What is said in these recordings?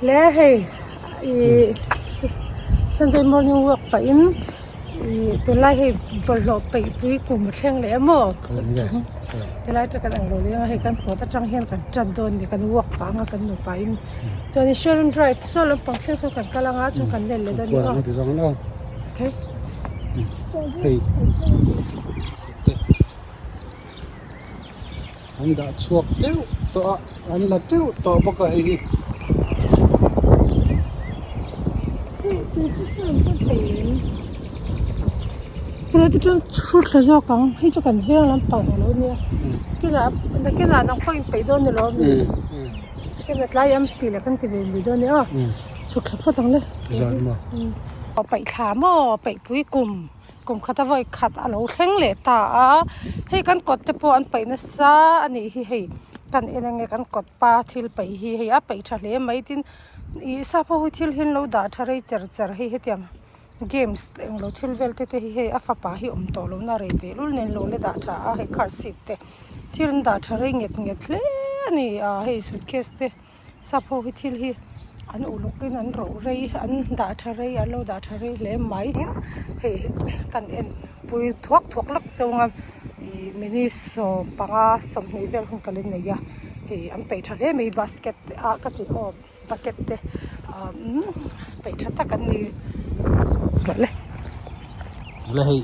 Le hei ih sunday morning walk pahin ih tunlai hei bawlhhlawh peih pui kum a thleng leh emaw tilai te kan ang lo leng a hei kan kawt atang hian kan tan dawn a ni kan walk pah anga kan nupa in chuan in sharon drive saw lampang thleng sawn kan kal anga chuan kan let leh dawn a ni aw okay. An dah chhuak teuh tawh a, an la teuh tawh bawk a hei hi. Helai te chuan hrut thla zawk ang hei chu kan veng lampang ang lo nia kinah nakinah nang pawh in peih dawn ni lo ami nakinah tlai an pi leh kan ti ve lui dawn nia chhuk thla phawt ang le paih thla maw paih pui kum. Kum khat a vawi khat a lo thleng leh ta a, hei kan kawt te pawh an paih nasa a nih hi hei kan en ange kan kawt pa thil paih hi hei a paih tha hle mai tin ih sap ho hi thil hi an lo dah tha rei cher cher hei hetiang games englo thil vel te te hi hei a fapa hi awm tawh lo na rei tehlul nen lo la dah tha a hei car seat te thil an dah tha rei nget nget hle a ni a hei suitcase te. Sap ho hi thil hi an uluk in an rawh rei an dah tha rei an lo dah tha rei hle mai hei kan en pui thuak thuak lawk chauh a ih minute sawmpanga sawmhnih vel hun ka la nei a hei an peih tha hle mai basket ah ka tih aw bucket te ah umm peih tha tak an ni rawh le. Le hei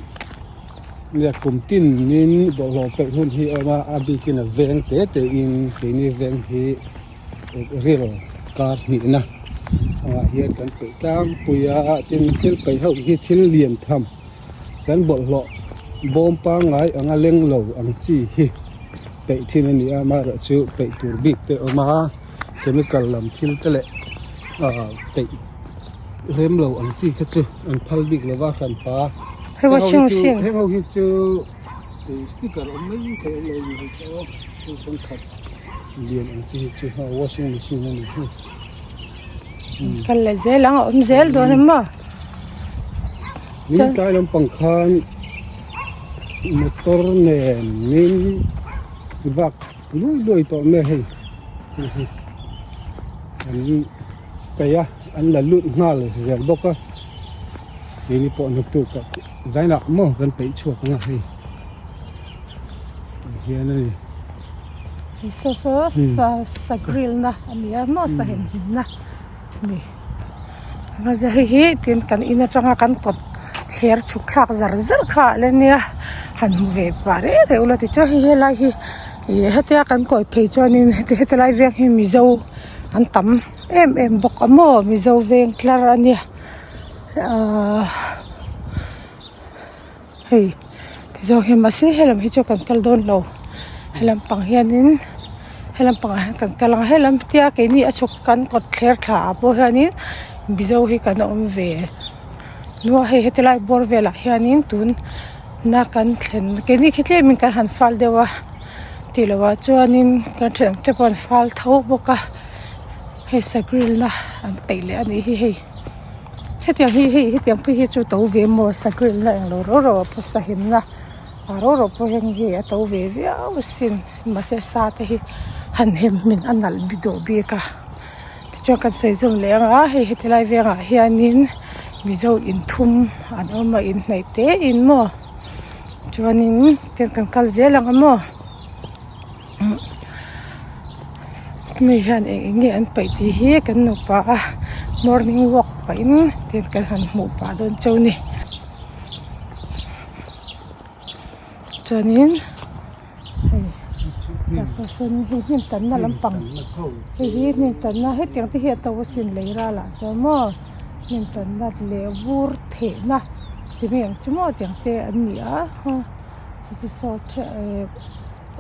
nia kum tin in bawlhhlawh peih hun hi a awm a a bikin a veng te te in keini veng hi ril kar hnihna ah hian kan peih tlangpui a tin thil peih ho hi thil lian tham kan bawlhhlawh bawm pangngai anga leng lo ang chi hi peih thin a ni a amaherawhchu peih tur bik te a awm a chemical lam thil te leh ah peih rem lo ang chi kha chu an phal bik lova hranpa Hei washing machine heng ho hi chu sticker awm mai thei awm lo ni hei chu aw heng thenkhat lian ang chi hi chu washing machine a ni hi kal leh zel ang a awm zel dawn em maw ni tlai lampang khan motor nen min vak luai luai tawh mai hei an peih a an la lut nghal zel bawk a keini pawh naktuk ah zainah maw kan peih chhuak ang a hei tah hian a ni. Hei saw saw sa sa grill na a ni a maw sa hem him na a ni hei hi tin kan in atanga kan kawt thler chhuk thlak zar zar kha a la nia han hmu ve pah reng reng ula tichuan hei helai hi ih hetia kan kawi phei chuanin heti heti lai veng hi mizo an tam em em bawk a maw mizo veng tlar a nia ahh hei tizawng hian mahse helam hi chu kan kal dawn lo helam pang hianin helam pangah hian kan kal ang a helam tia keini a chhuk kan kawt thler thla ah pawh hianin mizo hi kan awm ve nual a hei heti lai bawr velah hianin tun na kan thlen keini khi tlemin kan han fal deuh a. Tih loh ah chuanin kan thian te pawh an fal tho bawk a hei sa grill na an peih leh a nih hi hei hetiang hi hei hetiang phei hi chu to ve maw sa grill na englo rau rau ah pawh sa him na ah rau rau pawh hian hei a to ve viau asin mahse sa te hi han hem hmin a nalh bi dawh bik a tichuan kan sawi zawm leh ang a hei heti lai vengah hianin mizo inthum an awm a inhnaih te in maw. Chuanin tiang kan kal zel ang a maw mi hian eng eng nge an paih tih hi kan nupa a morning walk pahin tiang kan han hmuh pah dawn cheu a ni chuanin hei tah pawh sawn hei hnim tanna lampang hei hi hnim tanna hetiang te hi a to asin lei ralah chuan maw hnim tanna leh vur thehna. Ti mai ang chu maw tiang te an ni a saw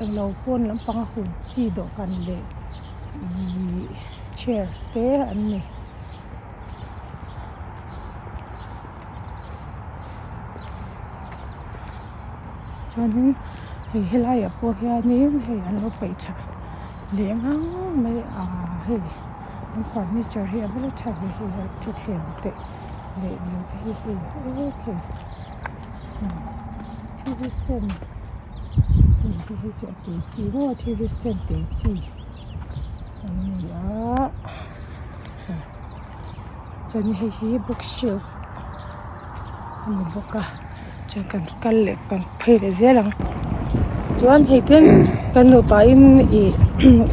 englo pawn lampang a hun chi dawhkan leh ihh chair te an ni. Chuanin hei helaiah pawh hianin hei an lo peih tha leh ngang mai a hei an furniture hi a va la tha ve hei a thutthleng te. Leh leh te hi hei ek hei tv stand hei te hi chu a tui chi maw tv stand tui chi an ni a. Chuan hei hi book shelf a ni bawk a chuan kan kal leh kan phei leh zel ang chuan hei te kan nupa in ih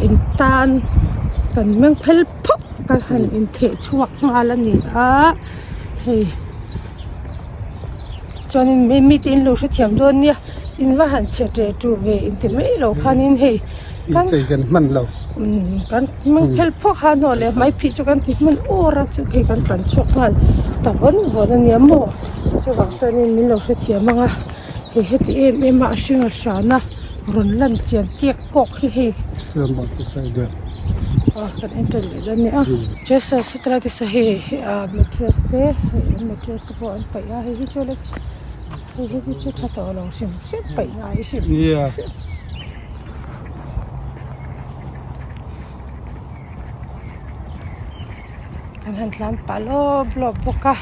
in tan kan meng phel phawk kan han in theh chhuak nghal a ni a hei chuanin mite in lo hrethiam dawn nia in va han chhe ṭeh ṭuh ve inti mai lo khanin hei kan Inchei kan hman lo. Umm kan hmang phel phawk a hnawh leh hmai phih chu kan ti hman ur a chu phei kan tlan chhuak nghal ta vawn vawn a nia maw chuvang chuanin min lo hrethiam ang a hei heti em em a a hring a hran a rawn lan chian kek kawk hi hei Chuan bang te side deuh ah kan en tan leh dawn a nia dresses hetilai te saw hei ah mattress te hei an mattress te pawh an paih a hei hi chu hei hi chu tha tawh lo hrim hrim paih ngai hrim hrim. Kan han tlan pah lawp lawp bawk a.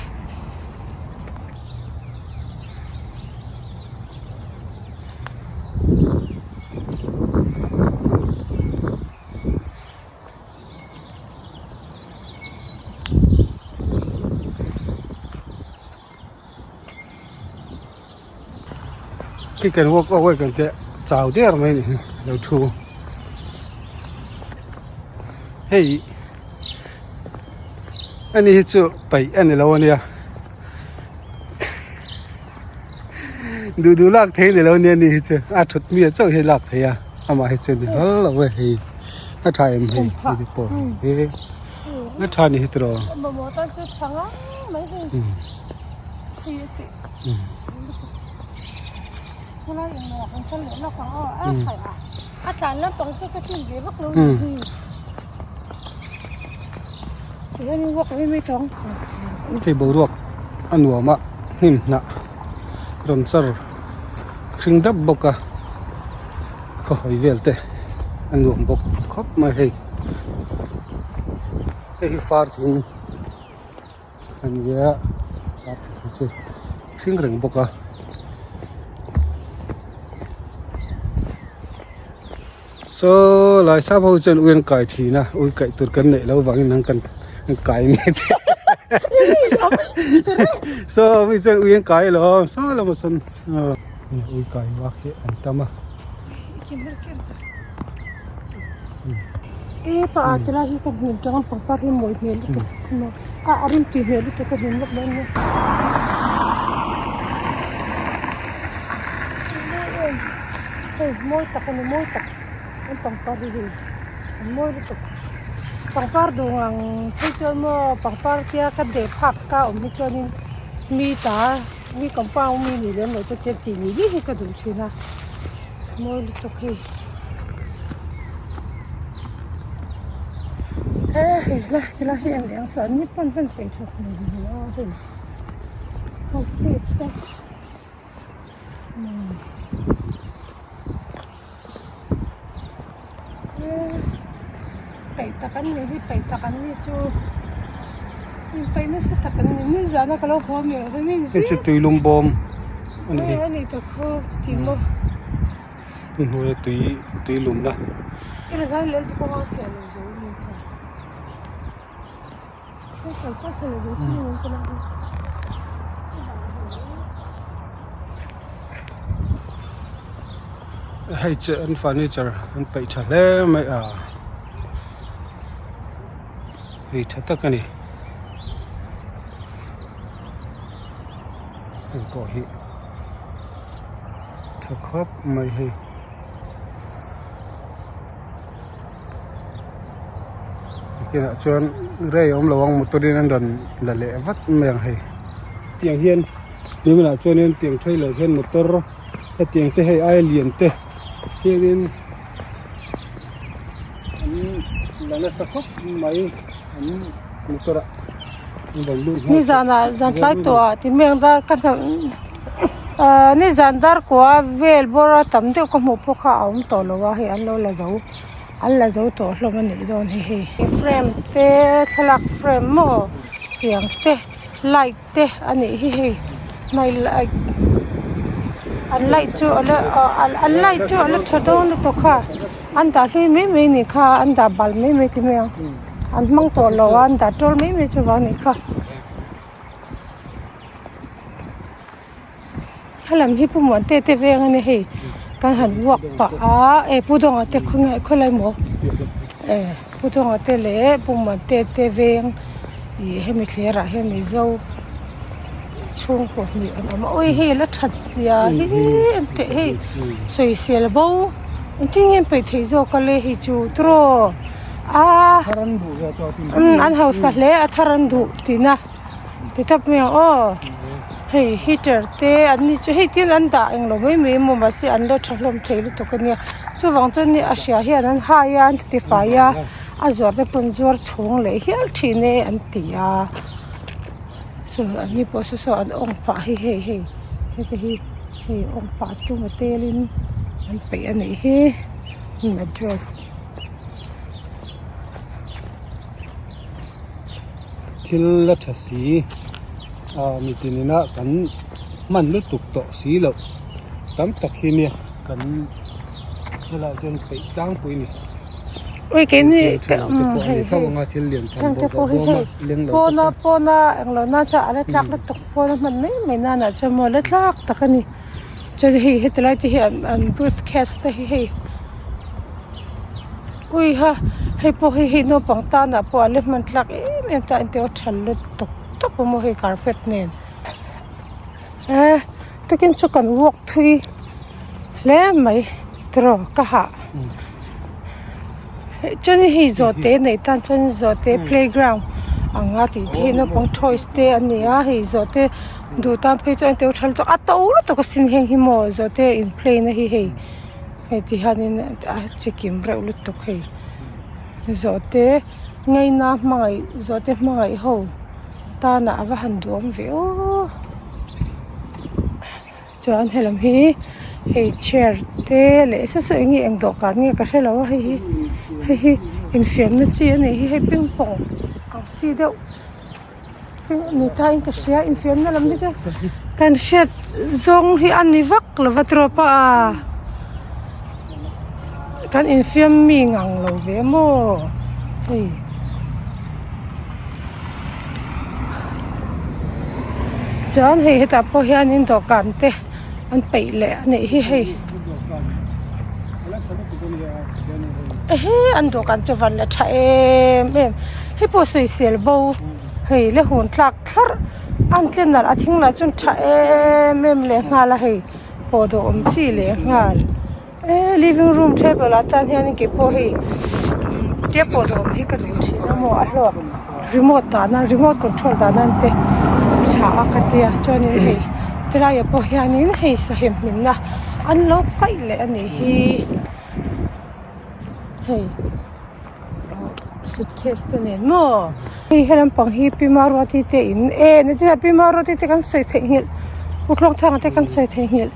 Khi kan walk away kan teh chau der mai ni hi lo thu hei ani hi chu paih a ni lo ania duh duh lak thei ni lo ania ani hi chu a thut mi ah chauh hi a lak theih a amah hi chu ni hlawlh lo e hei a tha em hei hei pawh hi a tha ni hi tiraw. Hei boruak a nuam a hnim hnah rawn char hring dap bawk a khaw hawi vel te a nuam bawk khawp mai hei hei hi far thing. A nia car thing hi chu hring reng bawk a saw lai sap ho chuan ui an kai thin a ui kaih tur kan neih loh vangin an kan kai mek saw mi chuan ui an kai alawm saw lamah sawn ui kai vak hi an tam a. E pa a tilai hi ka hmuh tang pangpar hi mawi hmel lutuk a a rim tui hmel lutuk ka hmu lawk dawn nia hei mawi tak a ni mawi tak an pangpar hi hei an mawi lutuk pangpar duh ang phei chuan maw pangpar tia ka deh phak ka awm hi chuanin mi ta mi compound mi nih lem loh chu tia tih ni hi hi ka duh thin a. Mawi lutuk hei he hei la tilai hi eng eng saw an ni pawn hman peih tha hmel hle a hei ho fruits te umm he peih tak an nih hi peih tak an ni chu inpeih nasa tak an ni nizan a ka lo haw miah lo hei hei chu tuilum bawm. Hei a ni tak khaw chuti maw. Hnuaia tui tui lumna. I la zai lel te pawh a fiah lo zo a ni kha. Hei kal pawh sa lo zo chin in an kal a. Hei chu an furniture an peih tha hle mai a hei tha tak a ni. Hei pawh hi tha khawp mai hei kinah chuan rei a awm lo ang motor in an rawn la leh vat mai ang hei tiang hian tunah chuanin tiang trailer hian motor hetiang te hei aia lian te hianin an la nasa khawp mai an motor ah. Nizanah zan tlai tawhah ti meng dar ka hnalh ahh nizan dar kua vel bawr a tam deuh ka hmuh pawh kha a awm tawh lo a hei an lo la zo an la zo tawh hlawm a nih dawn hi hei frame te thlalak frame maw tiang te light te a nih hi hei hmai light an light chu a la ah an light chu a la tha dawn lutuk kha an dah hlui mai mai a nih kha an dah bal mai mai ti mai ang. An hmang tawh lo a, an dah tawl mai mai chu vang a nih kha. Helam hi Pu Muante te veng a ni hei kan han walk pah a e Pu Dawnga te khawnge khawilai maw e Pu Dawnga te leh Pu Muante te veng ih hemi thler ah hian Mizo chhungkaw hnih an awm a awi hei la that zia hi enteh hei sawisel bo engtin nge an peih theih zawk a le hei chu tiraw a an hausa hle a thar an duh tihna. Ti tawp mai ang aw hei heater te an ni chu hei tin an dah englo mai mai emaw mahse an la tha hlawm thei lutuk ania chuvang chuan a hria hian an hai a an ti fai a a zuar te pawh an zuar chhawng leh hial thin e an ti a saw an ni pawh saw saw an awng phah hi hei hei heti hi hei awng phah tum a telin an peih a nih hi address. Thil la tha si a mitin ina kan hman lutuk tawh si loh tam tak hi nia kan helaiah chuan peih tlangpui a ni. Ui keini Thil te pawh a ni tho ang a thil lian tham bawk a bawm a leng lo te pawna pawna englo nan chuan a la tlak lutuk pawna hman mai mai nan ah chuan maw la tlak tak a ni chuan hei heti lai te hi an briefcase te hi hei. Ui ha hei pawh hei hei naupang tanah pawh a la hman tlak em em ta engti aw tha lut tawp tawp a maw hei carpet nen eh tukin chu kan walk thui hle mai tiraw ka hah chuan hei zawhte neih tan chuan zawhte playground ang a tih te hi naupang toys te an ni a hei zawhte duh tan phei chuan engti aw tha lutuk a to lutuk asin heng hi maw zawhte in play na hi hei. Hei ti hianin a chikim reuh lutuk hei zawhte ngaina hmangaih zawhte hmangaih ho tana a va han duhawm ve aw chuan helam hi hei chair te leh saw saw eng nge eng dawhkan nge ka hrelo a hei hi hei hi infiamna chi a nih hi hei ping pong ang chi deuh. Ni ta in ka hria infiamna lam hi chu kan hriat zawng hi a ni vak lo va trawp a kan infiam mi ngang lo ve maw hei chuan hei hetah pawh hianin dawhkan te an peih leh a nih hi hei ehe an dawhkan chu van la tha em em hei pawh sawisel bo hei la hun tlak thlarh an tle nalh a thing lah chuan tha em em leh nghal a hei pawh dawh awm chi leh nghal eee living room table ah tan hian keipawh hei tia pawh dawh awm hi ka duh thin a maw a hlawk remote dah nan remote control dah nan te a tha a ka tia chuanin hei tilaiah pawh hianin hei sahim hminna an lo paih leh a nih hi hei suitcase te nen maw hei he lampang hi pi Maruati te in e nichina pi Maruati te kan sawi theihnghilh Pu Tluangthanga te kan sawi theihnghilh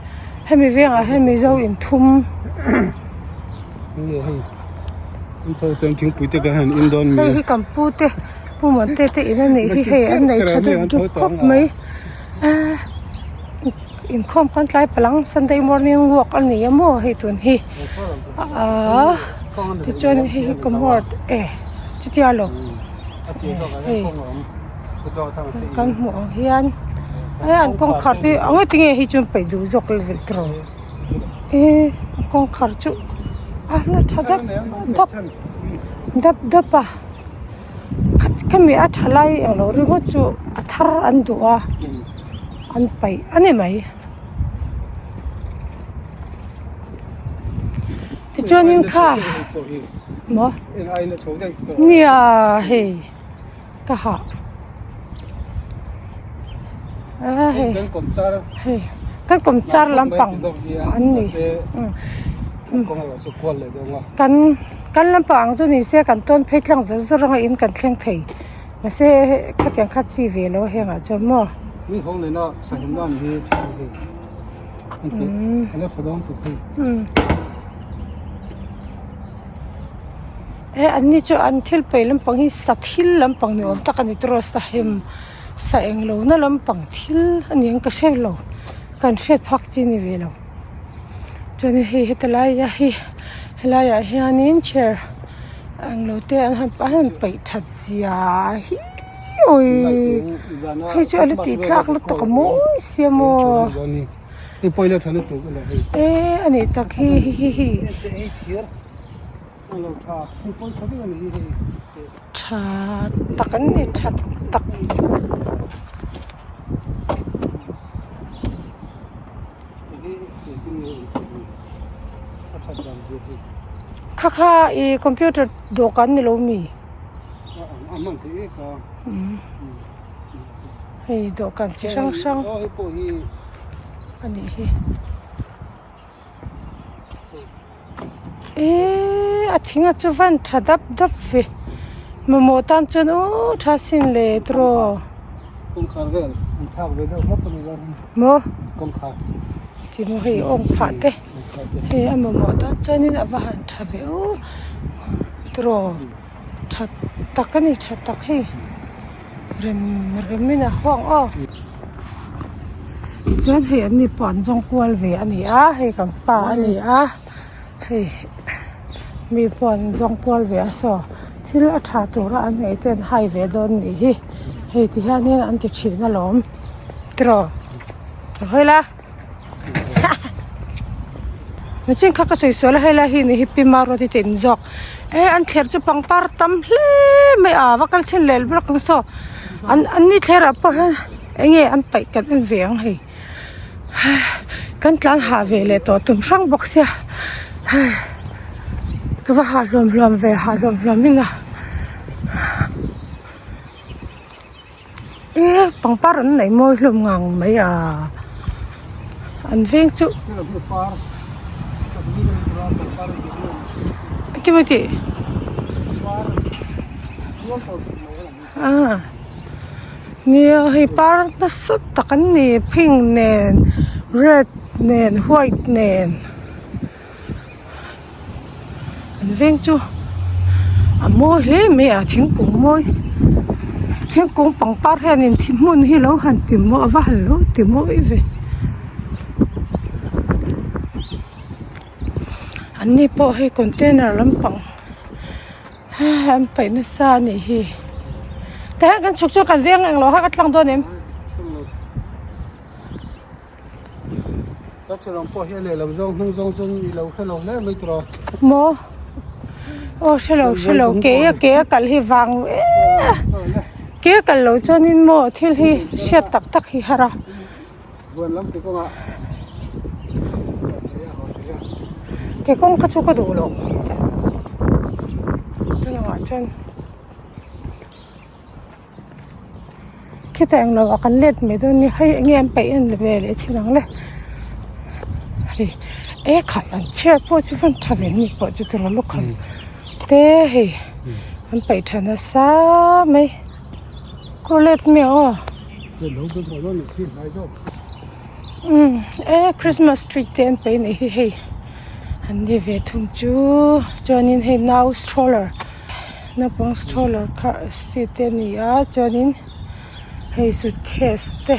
hemi vengah hian Mizo inthum. Hei hi kan pu te Pu Muante te in a nih hi hei an nei tha dup dup khawp mai ah inkhawm khan tlai palang sunday morning walk a ni a maw hei tun hi ah tichuan hei hi commode e chutia lo hei kan hmuh ang hian e an kawngkhar te ang engtin nge hei chu an peih duh zawk level tawh e an kawngkhar chu a la tha dap dap dap dap a khami a tha lai eng lo ringawt chu a thar an duh a an paih a ni mai tichuanin kha maw nia hei. Ka hah a hei hei kan kawmchar lampang an ni kan kan lampang ang chu ni se kan tawn phei tlang zawr zawr anga in kan thleng thei mahse khatiang kha chi ve lo hengah chuan maw. He an ni chu an thil paih lampang hi sa thil lampang ni awm tak a ni tawh a sahem sa englo na lampang thil a ni ang ka hre lo kan hriat phak chi a ni ve lo chuan hei heti lai hi helaiah hianin chair englo te an han an han paih that zia hi awii hei chu a la tih tlak lutuk a mawi sia maw. Hei pawh ila tha lutuk a hei. E ani tak hi hi hi hi. Hei thir a lo tha hei pawh tha vek a ni hi hei. Tha tak an ni tha tak. Kha kha i computer dawhkan ni lo mi? Hei dawhkan chi hrang hrang a nih hi eee a thing a chu van tha dap dap ve mamawh tan chuan aw tha sin le tiraw maw tih hei awng phah te hei a mamawh tan chuanin a va han tha ve aw tiraw. Tha tak a ni tha tak hei rem rem in a huang aw tichuan hei an ni pawh an zawng kual ve a ni a hei kan pa a ni a hei mi pawh an zawng kual ve a saw thil a tha tura an ngaih te an hai ve dawn a nih hi hei ti hianin an ti thin alawm tiraw hawi la. Machine kha ka sawi sual a helai hi ni hi pi Maruati te in zawk e an thler chu pangpar tam hle mai a va kal chhin leh bawk ang saw an an ni thler ah pawh hian eng nge an paih kan en ve ang hei kan tlan hah ve leh tawh tum hrang bawk sia ka va hah hluam hluam ve hah hluam hluam in a. E pangpar an nei mawi hlawm ngang mai a an veng chu Timothy ah nia hei par nasa tak an ni pink nen red nen white nen. An veng chu a mawi hle mai a thingkung mawi thingkung pangpar hianin thi hmun hi lo han ti maw a va han lo ti mawi ve an ni pawh hei container lampang an paih nasa a nih hi tah hian kan chhuk chu kan veng englo kha ka tlang dawn em. Ka thian pawh hi a lehlam zawng hnung zawng chuan i lo hre lo hle mai tawh a. Maw? Aw hre lo hre lo ke a ke a kal hi vang eee ke a kal lo chuanin maw thil hi hriat tak tak hi har a. Ke kawng kha chu ka duh loh tunah chuan. Khitah englo ah kan let mai dawn nia hei enge an paih en ve leh chin ang le hei e khai an chair pawh chu van tha ve ni pawh chu tiraw lukham te hei an paih tha nasa mai kawr let mai ang aw umm e christmas tree te an paih a nih hi hei an ni ve thung chu chuanin hei nau stroller. Naupang stroller kha seat te a ni a chuanin hei suitcase te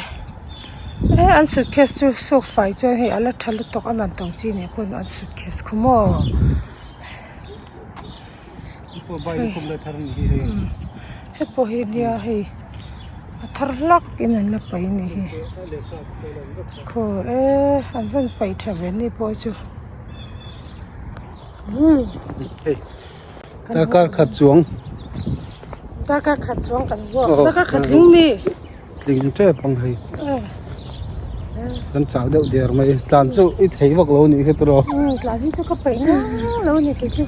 eh an suitcase chu suk fai chuan hei a la tha lutuk a man to chi nen khawn an suitcase khu maw hei pawh hi nia hei a thar hlak in an la paih a nih hi khaw eh an van paih tha ve ni pawh chu umm. Darkar khat chuang. Darkar khat chuang kan vuak. Darkar khat tling mi. Tling tep ang hei. Kan chau deuh der mai. Tlan chu i thei vak lo nih hi tiraw. Tlan hi chu ka peih ngang lo ni kei chu.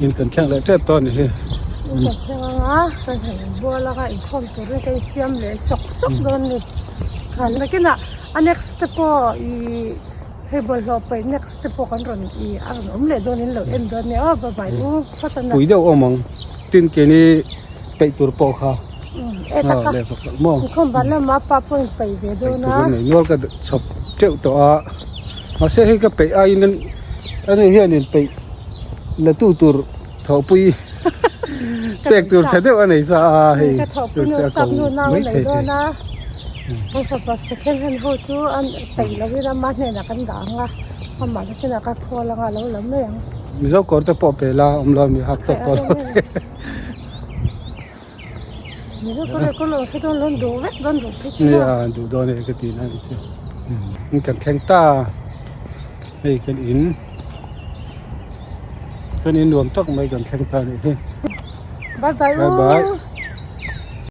In kan thleng leh tep tawh a ni hi. In kan thleng ang a, kan han inbual ang a, inkhawm turin ka insiam leh sawk sawk dawn ni. Nakinah a next te pawh i hei bawlhhlawh paih next. Te pawh kan rawn i a rawn awm leh dawn in lo en dawn nia aw bye bye u phawt a na. Pui deuh awm ang tin keini peih tur pawh kha e tak a maw inkhawm ban lama pa pawh in peih ve dawn a peih tur nei nual ka chhawp teuh tawh a mahse hei ka peih aiin ani hian in peih la tu tur thawhpui pek tur tha deuh a nei sa a hei chu chu a ko mai thei thei kan fapa second hand ho chu an peih lo in ama hnenah kan dah ang a amah nakinah ka khawl anga a lo la mai ang. Mizo kawr te pawh pe la awm lo mi hak tawk tawh lo te. Mizo kawr leh kawr lo hre dawn lo duh vek dawn duh phei chu. Nia duh dawn e ka ti na ni chu. Kan thleng ta hei kan in kan in nuam tak mai kan thleng ta a nih hi Bye bye bye bye.